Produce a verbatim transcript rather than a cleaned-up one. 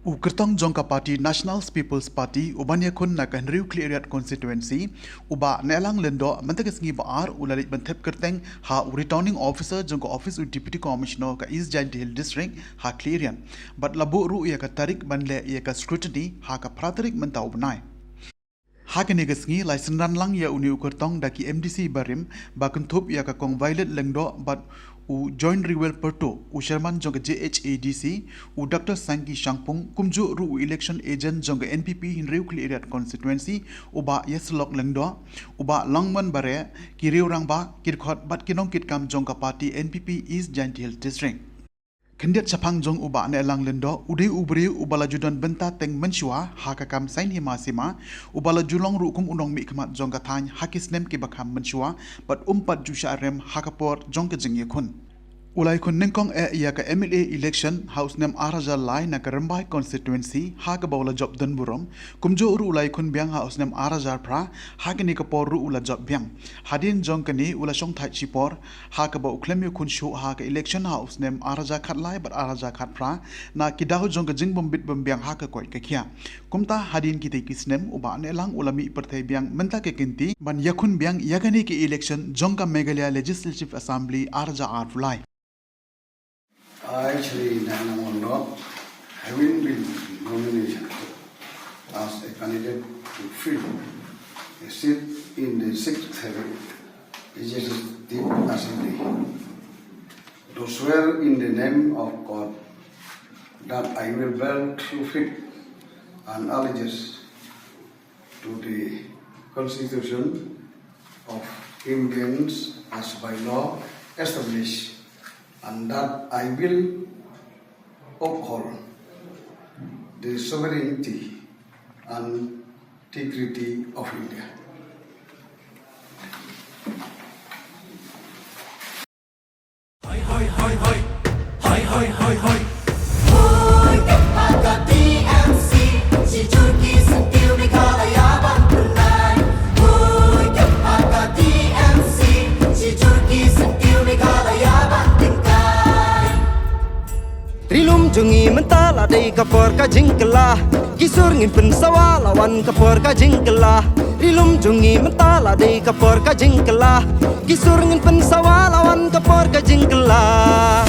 U kyrtong jong ka party National People's Party u ban ïakhun na ka Hynriew Khliehriat Constituency, u Bah Nehlang Lyngdoh, mynta ka sngi Ba-ar u la leit ban thep kyrteng ha u Returning Officer jong ka office u Deputy Commissioner ka East Jaintia Hills District ha Khliehriat. Bad la buh ruh ïa ka tarik ban leh ïa ka scrutiny ha ka phra tarik mynta u bnai. Ha kane ka sngi la synran lang ïa une u kyrtong da ki M D C barim, ba kynthup ïa ka Kong Violet Lyngdoh bad u Joinrywell Pyrtuh, u Chairman jong ka J H A D C, u Doctor Sangki Shangpung, kumjuh ruh u election agent jong ka N P P Hynriew Khliehriat Constituency, u Bah Ïasyllok Lyngdoh, u Bah Longman Bareh, ki riew rangbah, ki dkhot bad ki nongkitkam jong ka party N P P East Jaintia Hills District. Khyndiat shaphang jong u Bah Nehlang Lyngdoh, u dei u briew uba la ju don bynta teng mynshuwa ha ka kam saiñ hima sima, uba la ju long ruh kum u nongmihkhmat jong ka thaiñ ha ki snem kiba kham mynshuwa, bad um pat ju shah rem ha ka por jong ka jingïakhun. U la ïakhun nyngkong eh ïa ka M L A election ha u snem ar hajar lai na ka Rymbai constituency ha kaba u la jop donburom, kumjuh ruh u la ïakhun biang ha u snem ar hajar phra, ha kane ka por ruh u la jop biang. Hadien jong kane u la shongthait shipor, ha kaba u khlem ïakhun shuh ha ka election ha u snem ar hajar khatlai bad ar hajar khatphra, na ki daw jong ka jingbym bit bym biang ha ka koit ka khiah. Kumta hadien kitei ki snem u Bah Nehlang u la mih pyrthei biang mynta ka kynti ban ïakhun biang ïa kane ka election jong ka Meghalaya Legislative Assembly ar hajar arphew lai. I, Shri Nehlang Lyngdoh, having been nominated as a candidate to fill a seat in the sixth Legislative Assembly, do swear in the name of God that I will bear true faith and allegiance to the Constitution of India as by law established, and that I will uphold the sovereignty and integrity of India. Hoi, hoi, hoi, hoi. Hoi, hoi, hoi, hoi. Hoi, ka paka T M C. Shi jur ki syntiew Meghalaya ban pynlai. Hoi, ka paka T M C. Shi jur ki syntiew Meghalaya ban pynkai. Ri lum jong ngi mynta la dei ka por ka jingkylla. Ki sur ngin pynsawa la wan ka por ka jingkylla. Ri lum jong ngi mynta la dei ka por ka jingkylla. Ki sur ngin pynsawa la wan ka por ka jingkylla.